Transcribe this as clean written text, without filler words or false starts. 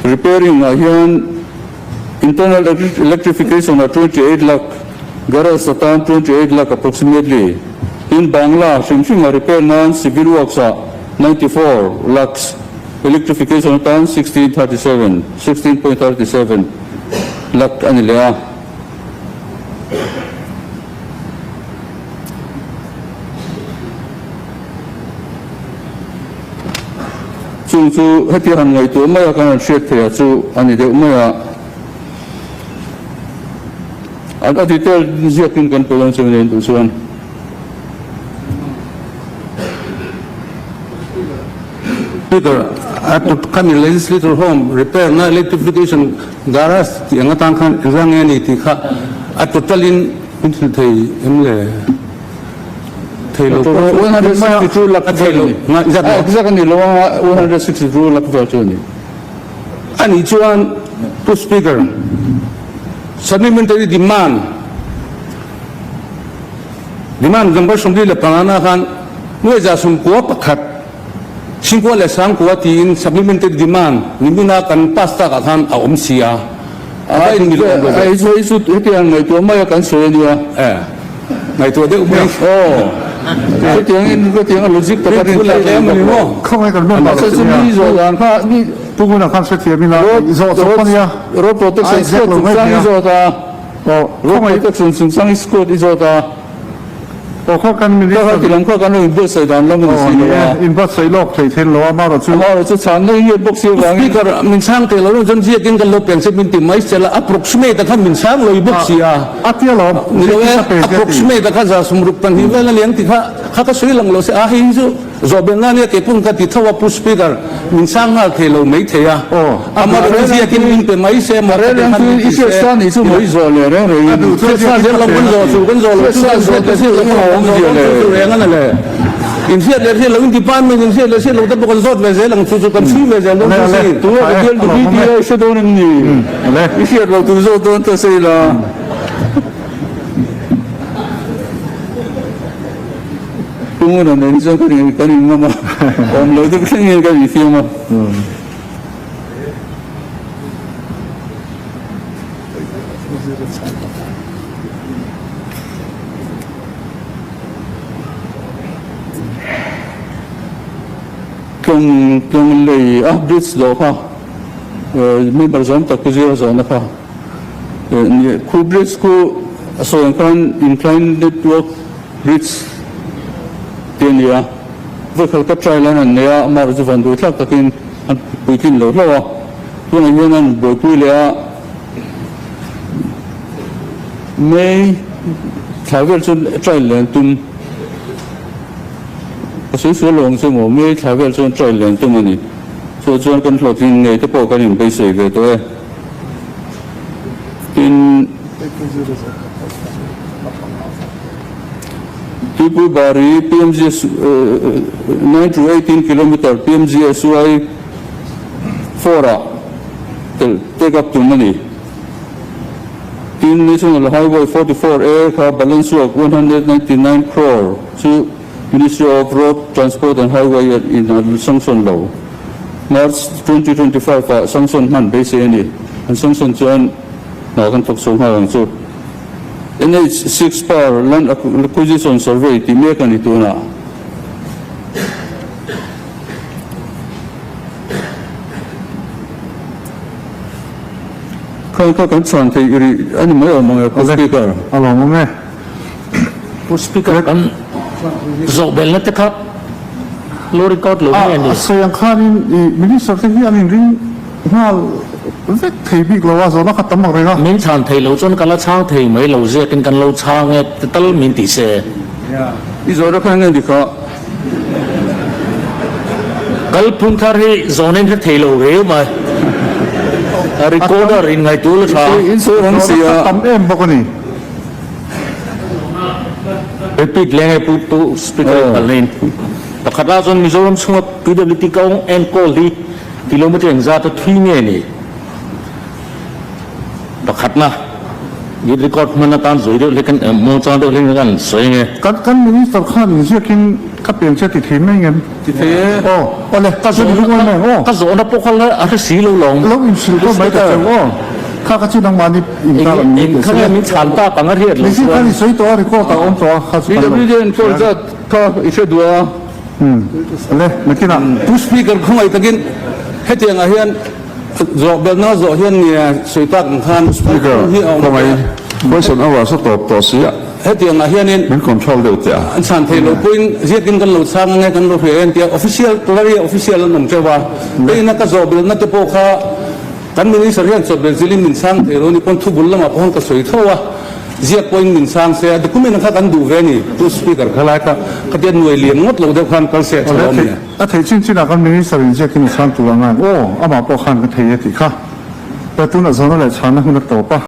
Repairing ah hian internal electrification ah 28 lakh, garage atan 28 lakh approximately. Tin Bangla hrim hrim ah repair nan civil works ah 94 lakhs, electrification atan 1637, 16.37 lakh a ni leh a. Chung chu hetia han ngaihtuah mai a kan han hriat theih ah chu a ni deuh mai a. A detail ziakin kan pe dawn chu nen duh chuan. Speaker, a tut khami Legislature Home repair na electrification garage tih ang atan khan engzah nge a ni tih kha a total in min hrilh thei em le? Thei lo pawh chu 162 lakh a thei lo vel zat a exact a ni lo anga 162 lakh vel chu a ni. A nih chuan Pu Speaker, supplementary demand demand number 45 na khan nuai za 91 singkua leh sangkua tiin supplementary demand nimina kan pass takah khan a awm si a. A in mil awm lo ve. Hei chu hetiang ngaihtuah mai a kan sawi a nia. E, ngaihtuah deuh mai. Aw, hetiang in hetiang a logic taka rin thlak a ni maw? Khawngaih kan hman Mahse chu mi zawh dan kha mi Pu Nguna khan hrethiam ila zawh chawp a nia. Road protection squad chungchang i zawt a. Road protection chungchang i squad i zawt a. Aw kha kan minister. Kha ti lam kha kan lo inbuatsaih dan lam a ni si lo a. Inbuatsaih lawk thei then lo a, amaherawh chu. Amaherawh chu chhanna i ngiat bawk si avangin. Speaker, min chhang thei lo chuan ziakin kan lo pian se min ti mai se la, approximate a kha min chhang lo i bawk si a. A tia lo, Ni lo e, approximate a kha 62 vel a lian ti kha, kha ka sawi lang lo se a, hei hi chu Zawhbelh nan ia keipun ka ti tho a Pu Speaker, min sang nghal thei lo mai thei a. Amaherawh chu ziakin min pe mai se maw ka ti khan min ti se. Hriatsa zel lo kan zawh chu kan zawh lo chu kan hriat leh hriat loh kan zawh dawn chu chu reng a na le. In hriat leh hriat loh in department in hriat leh hriat loh te pawh kan zawt ve zel ang chu chu kan chhui ve zel dawn chu si. Tunah ka bial duh hi i hre dawn em ni? I hriat loh tur zawt dawn ta sei la. Punguna nen chuan kan in kan in ngam a, awm lo deuh thleng hian kan infiam a. Tlawng tlawng lei a bridge dawh kha member zawm tak te zira zawhna kha khu bridge khu a sawi ang khan incline network Bridge te a ni a, vawikhat ka trial an han nei a, amah chu van duhthlak takin an puitlin lo hlauh a, tunah hian an buaipui leh a, May thla vel chuan trial leh an tum, ka sawi sual lo ang che maw, May thla vel chuan trial leh an tum a ni, chuvah chuan kan hlawhtling ngei te pawh kan inbeisei ve tawh e. Tin, Tuipui Bari PMGS 9 to 18 kilometre PMGSY 4 ah telh take up tum a ni. Tin, National Highway 44 A kha balance work 199 crore chu Ministry of Road Transport and Highway in a sanction lo. March 2025 ah sanction hman beisei a ni. An sanction chuan hna kan thawk chho nghal ang chu. NH 6 par Land Acquisition Survey tih mek a ni tunah. Kha kha kan chhan theih rih a ni mai awm ang e Pu Speaker. A lawm awm e. Pu Speaker kan zawh belna te kha lo record lo nge ni? A sawi ang khanin i Minister te hi an inring nghal vek thei bik lo a, zawhna kha tam ang reng a. Min chhan thei lo chuan ka la chhang thei mai lo ziakin kan lo chhang e ti tal min ti se. I zawhna kha enge ni kha? Kalphung thar hi zawhna in hre thei lo reu mai. A recorder in ngaihtuah la tha. In sawi ang si a. Zawhna kha tam em bawk a ni. Repeat leng e pu pu speaker in kal in pakhat ah chuan Mizoram chhunga PWD kawng enkawl hi kilometer engzat a thui nge ni pakhatna i record hman atan zui deuh hlek in muangchang deuh hlek in kan sawi ange. Kan kan minister khan inziakin. Ka pian che ti thei mai ngem? Ti thei e. Aw, awle, Ka chu zawhna lungawi mai ang aw. Ka zawhna pawh kha la a hre si lo lawng. Lo inhrilh pawh mai ta cheu aw. Kha kha chu nangmahni inkar an ni Eng teh kha se. nge min chhan tak ang a hriat loh Mihring chuan. khan i sawi tawh a, record ah a awm tawh a, kha chu kan lo. PWD enkawl zat kha i hre duh a. Umm, awle, nakinah. Pu Speaker khawngaih takin hetiangah hian zawh belhna zawh hian nge sawi tak ang khan Speaker, hi a awm khawngaih question hour sa tawp tawh si a. Hetiangah hianin Min control deuh teh a. An chhan thei lo pawhin ziakin kan lo chhang ange kan lo hria en tia official Kalari ah official an awm teuh a, hei ka zawh belhna te pawh kha kan minister hian chawt belh zilin min chhang thei lo ni pawn thu bul lamah pawh khan ka sawi tho a, ziak pawhin min chhang se a document ang kha kan duh ve a ni Pu Speaker kha lai kha khatia nuai liam ngawt lo deuh khan kal se a tha lo a ni. A theih chin chinah kan minister in ziakin a chhang tur a ngai aw, amah pawh khan ka thei e tih kha. Tunah zawhna leh chhanna hun a tawp a.